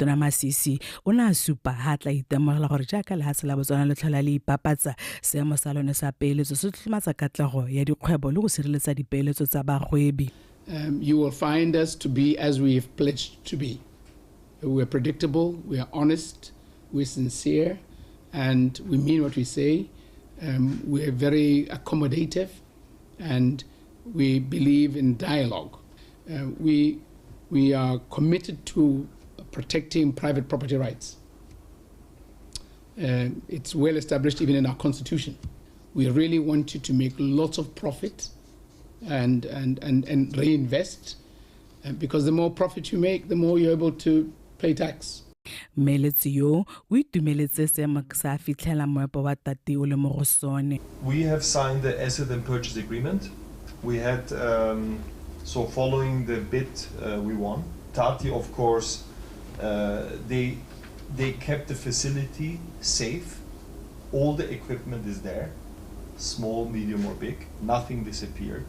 Tona Masisi o ne a supa ha tla itemogela gore jaaka lehatshe la Botswana le tlhola le ipapatsa, seemo sa lone sa peeletso se tlotlomatsa katlego ya dikgwebo le go sireletsa dipeeletso tsa bagwebi. You will find us to be as we have pledged to be. We are predictable, we are honest, we're sincere, and we mean what we say. We are very accommodative, and we believe in dialogue. We are committed to protecting private property rights. It's well established even in our constitution. We really want you to make lots of profit and reinvest, because the more profit you make, the more you're able to pay tax. Mmeeletsi yo o itumeletse seemo sa fitlhela moepo wa Tati o le mo go sone. We have signed the asset and purchase agreement. We had, so following the bid we won, Tati, of course, they kept the facility safe. All the equipment is there, small, medium, or big. Nothing disappeared.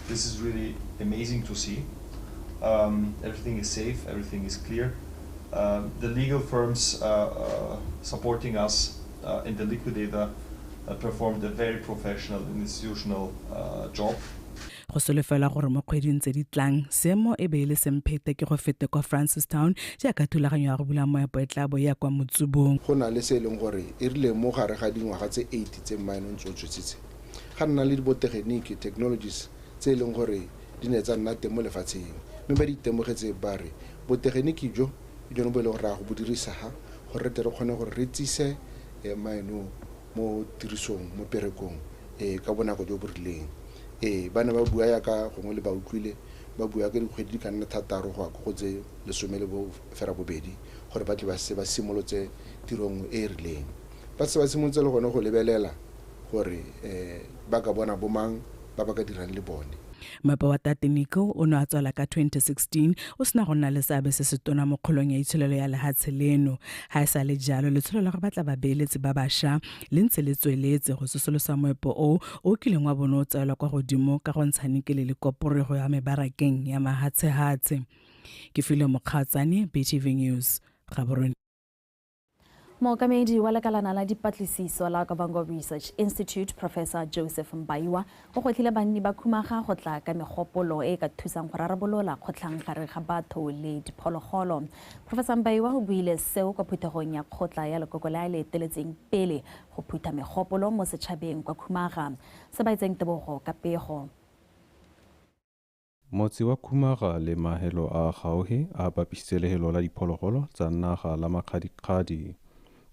This is really amazing to see. Everything is safe, everything is clear. The legal firms supporting us and the liquidator performed a very professional and institutional job. Go solofela gore mo kgweding tse di tlang seemo e be e le semphete ke go fete kwa Francistown, jaaka thulaganyo ya go bula moepo e tla bo ya kwa motsubong. Go na le se e leng gore e rile mo gare ga dingwaga tse 8 tse mine ntse o tswetsetse, ga nna le dibotegeniki, technologies tse e leng gore di ne tsa nna teng mo lefatsheng, mme ba di itemogetse ba re botegeniki jo ke jone bo e leng gore re a go bo dirisa ga gore re tle re kgone gore re tsise mine mo tirisong, mo perekong ka bonako jo bo rileng. Ba ne ba bua yaka gongwe le ba utlwile ba bua ka dikgwedi di ka nna 6 go ya ko go tse 18 gore ba tle ba se ba simolotse tiro nngwe e e rileng. Ba se ba simolotse le gone go lebelela gore ba ka bona bomang ba ba ka dirang le bone. Moepo wa Tati Nickel o ne a tswala ka 2016 o sena go nna le seabe se se tona mo kgolong ya itsholelo ya lehatshe leno. Ha e sa le jalo, letsholo la go batla babeeletsi ba bašwa le ntse le tsweletse go tsosolosa moepo o o kileng wa bone o tseelwa kwa godimo ka go ntsha nikele le kopore go ya mebarakeng ya mahatshehatshe. Ke File Mokgatsane, BTV News, Gaborone. Mookamedi wa lekalana la dipatlisiso la Okavango Research Institute, Professor Joseph Mbaiwa, o gwetlhile banni ba Khumaga go tla ka megopolo e e ka thusang go rarabolola kgotlhang gare ga batho le diphologolo. Professor Mbaiwa o buile seo kwa phuthegong ya kgotla ya lekoko le a le eteletseng pele go phutha megopolo mo setšhabeng kwa Khumaga. Se ba itseng tebogo ka pego. Motse wa Khumaga le mahelo a gaufi a bapisitse lehelo la diphologolo tsa naga la Makgadikgadi,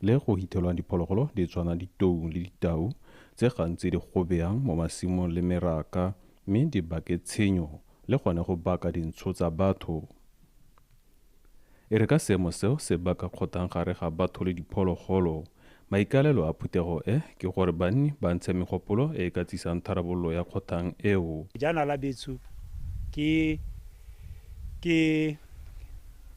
le go hithelwang diphologolo di tshwana ditou le ditau tse gantsi di gobeyang mo masimong le meraka, mme di bake tshenyo le gone go baka dintsho tsa batho. E re ka seemo seo se baka kgotlang gare ga batho le diphologolo, maikaelelo a phuthego e ke gore banni ba ntshe megopolo e e ka tsisang tharabololo ya kgotlang eo. Bojanala betso ke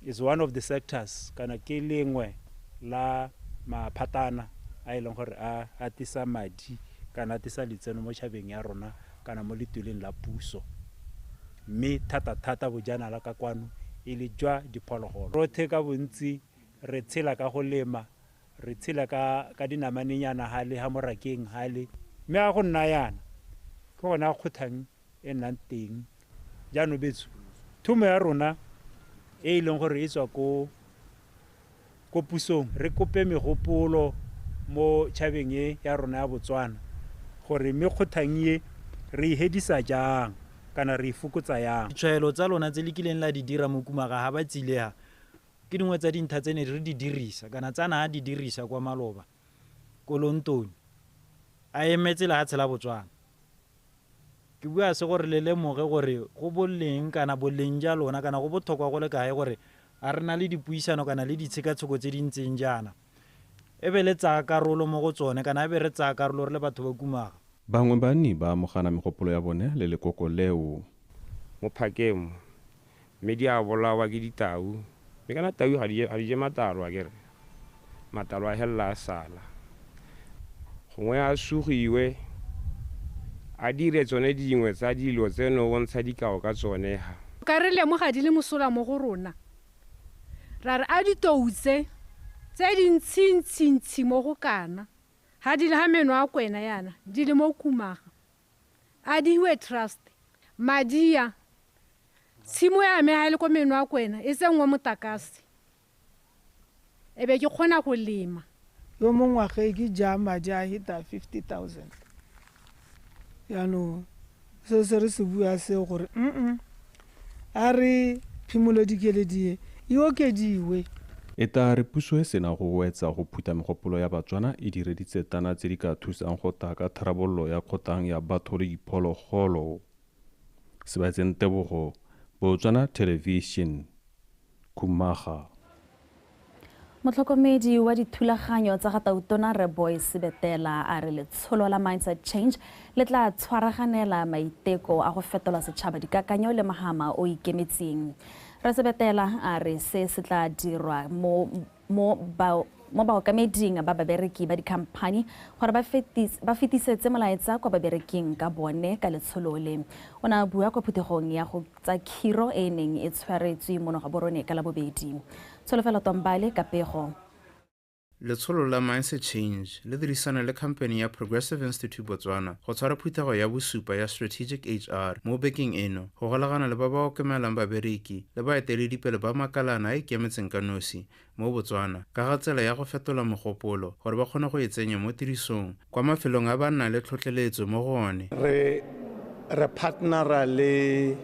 is one of the sectors, kana ke lengwe la maphatana a e leng gore a atisa madi kana atisa letseno mo tšhabeng ya rona kana mo letoleng la puso, mme thata-thata bojanala ka kwano e le jwa diphologolo. Rothe ka bontsi re tshela ka go lema, re tshela ka dinamanenyana hale ha morakeng hale, mme a go nna yana ke gona a kgothang e nnang teng. Jaanong betso thumo ya rona e e leng gore e tswa ko pusong, re kope megopolo mo tšhabeng e ya rona ya Botswana gore mme kgothang e re e hedisa jang kana re e fokotsa yang. Ditshwaelo tsa lona tse le kileng la di dira mo Khumaga ha ba tsileha ke dingwe tsa dintlha tse ne re di dirisa kana tsa na di dirisa kwa maloba ko Lontone a emetse lehatshe la Botswana. Ke bua se gore le lemoge gore go boleng kana boleng ja lona kana go botlhokwa go le kae gore a re na le dipuisano kana le ditshekatsheko tse di ntseng jaana, e be le tsaya karolo mo go tsone kana e be re tsaya karolo re le batho ba Khumaga. Bangwe banni ba amogana megopolo ya bone le lekoko leo. Mo phakeng mo, mme di a bolawa ke ditau, mme kana tau ga di je matlalo akere, matlalo a helela a sala, gongwe a sugiwe a dire tsone dingwe tsa dilo tseno o ntsha dikao ka tsone ha. Ka re lemoga di le mosola mo go rona, Ra re a ditou tse tse dintshintsintshi mo go kana ga di le ga meno a kwena yana di le mo Khumaga a di iwe trust madi a tshimo ya me ga e le ko meno a kwena e tsenngwe motakase e be ke kgona go lema. Yo mongwe ngwageng ke ja madi a heta 50 000. Jaanong se se re se bua seo gore a re phimolo dikeledi e okediwe. E tla re puso e sena go wetsa go phutha megopolo ya Batswana e dire ditsetana tse di ka thusang go taka tharabololo ya kgotlang ya batho le diphologolo. Sebatseng Tebogo, Botswana Television, Khumaga. Motlhokomedi wa dithulaganyo tsa ga Tautona Rre Boy Sebetela a re letsholo la Mindset Change le tla tshwaraganela maiteko a go fetola setšhaba dikakanyo le mohama o ikemetseng. Rre Sebetela a re se se tla dirwa mo baokameding ba babereki ba dikhamphani gore ba fetisetse molaetsa kwa babereking ka bone ka letsholo le. O ne a bua kwa phuthegong ya go tsa khiro e neng e tshwaretswe mono Gaborone ka Labobedi. Tsholofelo Tombale ka pego. Letsholo la Mindset Change le dirisana le company ya Progressive Institute Botswana go tshwara phuthego ya bosupa ya Strategic HR mo bekeng eno go golagana le ba ba okemelang babereki le baeteledipele ba makalana a ikemetseng ka nosi mo Botswana ka ga tsela ya go fetola mogopolo gore ba kgone go e tsenya mo tirisong kwa mafelong a ba nnang le tlhotlheletso mo go one. Re partnera le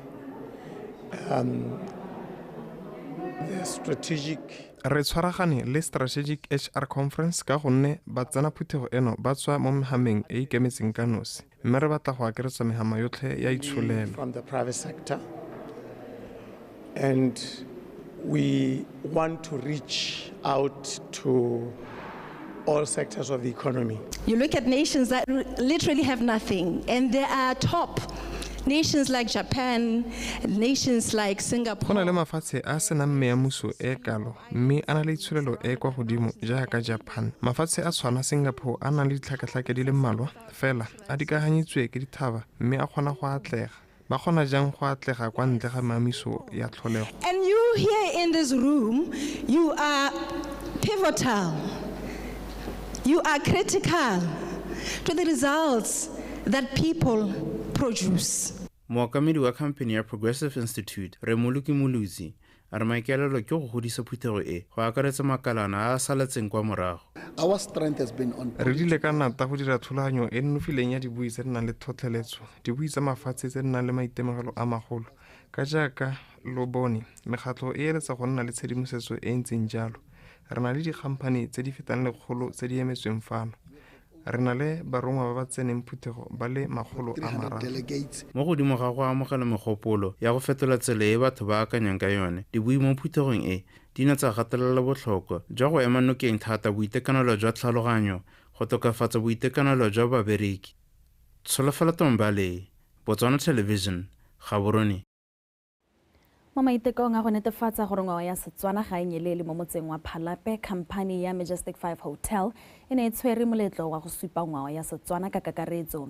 the strategic Re tshwaragane le Strategic HR Conference ka gonne ba tsena phuthego eno ba tswa mo mehameng e ikemetseng ka nosi mme re batla go akaretsa mehama yotlhe ya itsholelo. From the private sector, and we want to reach out to all sectors of the economy. You look at nations that literally have nothing, and they are top. Nations like Japan, nations like Singapore. Go na le mafatshe a senang meamuso e kalo mme a na le itsholelo e kwa godimo jaaka Japan. Mafatshe a tshwana Singapore a nang le ditlhakatlhake di le mmalwa fela a dikaganyetswe ke dithaba mme a kgona go atlega. Ba kgona jang go atlega kwa ntle ga meamiso ya tlholego? And you here in this room, you are pivotal. You are critical to the results that people produce. Mookamedi wa company ya Progressive Institute, Rre Moloki Molutsi, a re maikaelelo ke go godisa phuthego e go akaretsa makalana a a saletseng kwa morago. Our strength has been on Re dile ka nata go dira thulaganyo e nonofileng ya dibui tse di nang le tlhotlheletso, dibui tsa mafatshe tse di nang le maitemogelo a magolo. Ka jaaka lo bone, mekgatlho e eletsa go nna le tshedimosetso e e ntseng jalo. Re na le dikhamphani tse di fetang 100 tse di emetsweng fano. Re na le barongwa ba ba tseneng phuthego ba le 300. Mo godimo ga go amogela megopolo ya go fetola tsela e batho ba akanyang ka yone, dibui mo phuthegong e di ne tsa gatelela botlhokwa jwa go ema nokeng thata boitekanelo jwa tlhaloganyo go tokafatsa boitekanelo jwa babereki. Tsholofelo Tombale, Botswana Television, Gaborone. Mo maitekong a go netefatsa gore ngwao ya Setswana ga e nyelele mo motseng wa Phalape, khamphani ya Majestic 5 Hotel e ne e tshwere moletlo wa go supa ngwao ya Setswana ka kakaretso.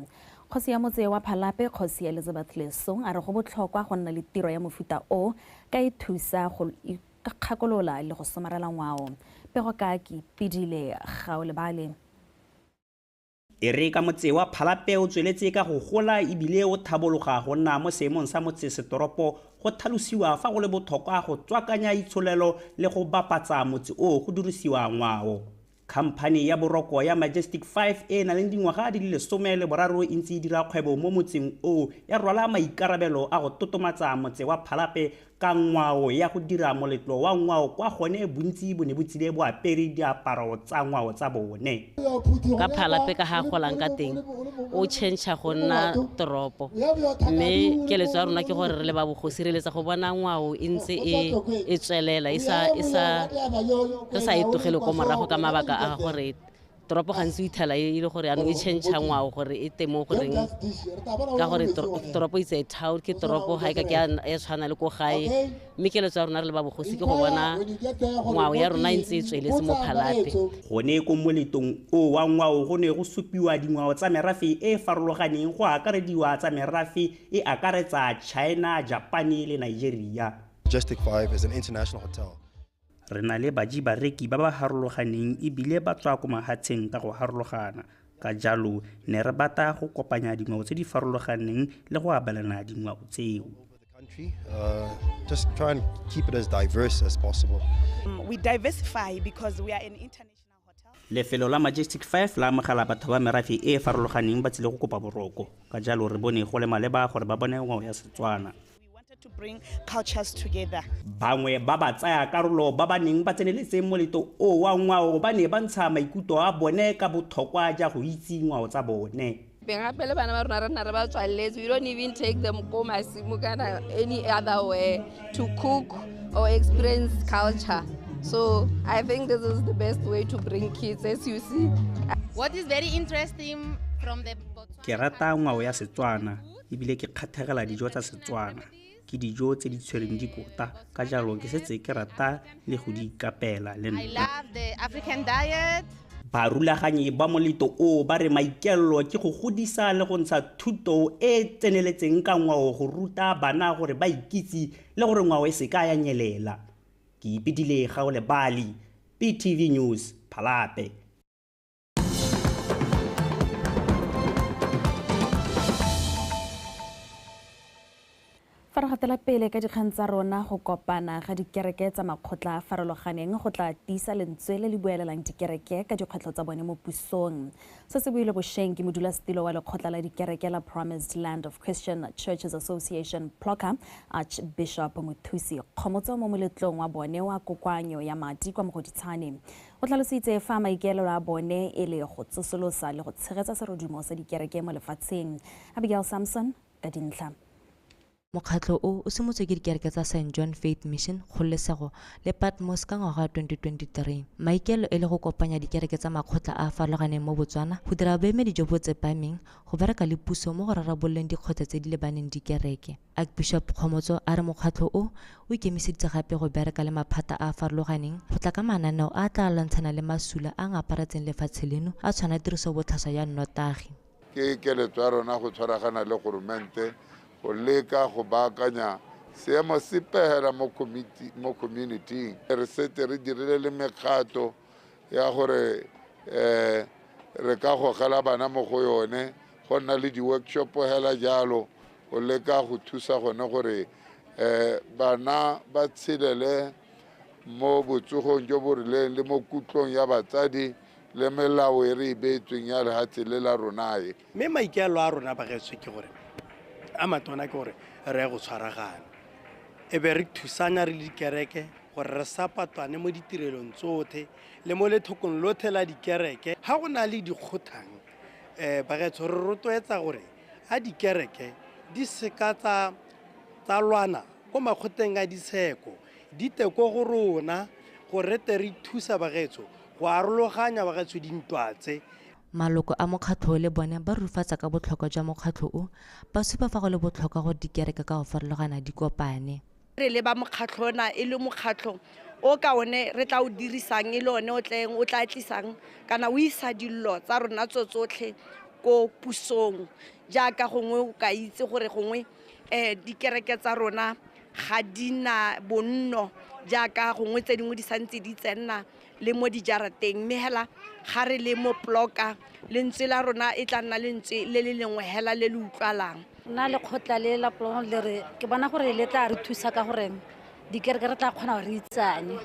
Kgosi ya motse wa Phalape, Kgosi Elizabeth Leso, a re go botlhokwa go nna le tiro ya mofuta o ka e thusa go ikgakolola le go somarela ngwao. Pego ka ke Pidile Gaolebale. E re ka motse wa Phalape o tsweletse ka go gola ebile o thabologa go nna mo seemong sa motsesetoropo, go tlhalosiwa fa go le botlhokwa go tswakanya itsholelo le go bapatsa motse o go dirisiwa ngwao. Khamphani ya boroko ya Majestic 5 e nang le dingwaga di le 13 e ntse e dira kgwebo mo motseng o ya rwala maikarabelo a go totomatsa motse wa Phalape ka ngwao ya go dira moletlo wa ngwao kwa gone bontsi bo ne bo tsile bo apere diaparo tsa ngwao tsa bone. Ka Phalape ka ha golang ka teng o change go nna toropo, mme keletso ya rona ke gore re le ba bogosi re letsa go bona ngwao e ntse e tswelela e sa re sa e tlogele ko morago ka mabaka a gore toropo gantsi o ithela e le gore anong e change ngwao gore e temo goreng ka gore toropo itse a town ke toropo ga e ka ke ya tshwana le ko gae, mme keletso ya rona re le ba bogosi ke go bona ngwao ya rona e ntse e tsweletse mo Phalape. Gone ko moletong o wa ngwao go ne go supiwa dingwao tsa merafe e farologaneng go akarediwa tsa merafe e akaretsa China, Japan le Nigeria. Majestic 5 is an international hotel. Re na le baji bareki ba ba harologaneng ebile ba tswa ko mahatsheng ka go harologana. Ka jalo ne re batla go kopanya dingwao tse di farologaneng le go abelana dingwao tseo. Just try and keep it as diverse as possible. We diversify because we are an international hotel. Lefelo la Majestic 5 la amogela batho ba merafe e e farologaneng ba tsile go kopa boroko. Ka jalo re bone go le maleba gore ba bone ngwao ya Setswana. We wanted to bring cultures together. Bangwe ba ba tsaya karolo ba ba neng ba tseneletseng moletlo o wa ngwao ba ne ba ntsha maikutlo a bone ka botlhokwa ja go itse ngwao tsa bone. Gape le bana ba rona re nna re ba tswaletse. We don't even take them ko masimo kana any other way to cook or experience culture. So I think this is the best way to bring kids, as you see. What is very interesting from the Ke rata ngwao ya Setswana ebile ke kgathegela dijo tsa Setswana. Ke dijo tse di tshwereng dikota, ka jalo ke setse ke rata le go di ikapela le nna. I love the African diet. Barulaganyi ba moletlo o ba re maikaelelo ke go godisa le go ntsha thuto e tseneletseng ka ngwao go ruta bana gore ba ikitse le gore ngwao e seka ya nyelela. Ke ipedile Gaolebale, BTV News, Phalape. Fa re gatela pele ka dikgang tsa rona, go kopana ga dikereke tsa makgotla a farologaneng go tla tiisa lentswe le le buelelang dikereke ka dikgwetlho tsa bone mo pusong. Se se buile bošeng ke modulasetilo wa lekgotla la dikereke la Promised Land of Christian Churches Association PLOCA, Archbishop Mothusi Kgomotso mo moletlong wa bone wa kokoanyo ya madi kwa Mogoditshane. O tlhalositse fa maikaelelo a bone e le go tsosolosa le go tshegetsa serodumo sa dikereke mo lefatsheng. Abigail Samson ka dintlha. Mokgatlho o o simotswe ke dikereke tsa St John Faith Mission, Kgololesego le Patmos ka ngwaga wa 2023. Maikaelelo e le go kopanya dikereke tsa makgotla a a farologaneng mo Botswana go dira boemedi jo bo tsepameng go bereka le puso mo go rarabololeng dikgwetlho tse di lebaneng dikereke. Archbishop Kgomotso a re mokgatlho o o ikemiseditse gape go bereka le maphata a a farologaneng go tla ka mananeo a a tla lwantshana le masula a a ngaparetseng lefatshe leno a tshwana tirisobotlhaswa ya nnotagi. Ke keletso ya rona go tshwaragana le goromente go leka go baakanya seemo sepe hela mo community-ing. Re setse re dirile le mekgato ya gore re ka gogela bana mo go yone, go nna le di-workshop hela jalo go leka go thusa gone gore bana ba tshelele mo botsogong jo bo rileng le mo kutlong ya batsadi le melao e re e beetsweng ya lehatshe le la rona e. Mme maikaelelo a rona bagaetsho ke gore a matona ke gore re ye go tshwaragana, e be re thusana re le dikereke gore re sapatwane mo ditirelong tsotlhe le mo lethokong lotlhe la dikereke. Ga go na le dikgothang bagaetsho re rotloetsa gore a dikereke di seka tsa lwana ko makgoteng a ditsheko, di te ko go rona gore re tle re thusa bagaetsho go arologanya bagaetsho dintwa tse. Maloko a mokgatlho le bone ba rufatsa ka botlhokwa jwa mokgatlho o, ba supa fa go le botlhokwa gore dikereke ka go farologana di kopane. Re le ba mokgatlho ona e le mokgatlho o ka one re tla o dirisang e le one o tleng o tla tlisang kana o isa dillo tsa rona tso tsotlhe ko pusong, jaaka gongwe o ka itse gore gongwe dikereke tsa rona ga di na bonno jaaka gongwe tse dingwe di santse di tsenna le mo dijarateng, mme hela ga re le mo ploka lentswe la rona e tla nna lentswe le le lengwe hela le le utlwalang. Nna lekgotla le la Plong le re ke bona gore le tla re thusa ka gore dikereke re tla kgona gore re itsane.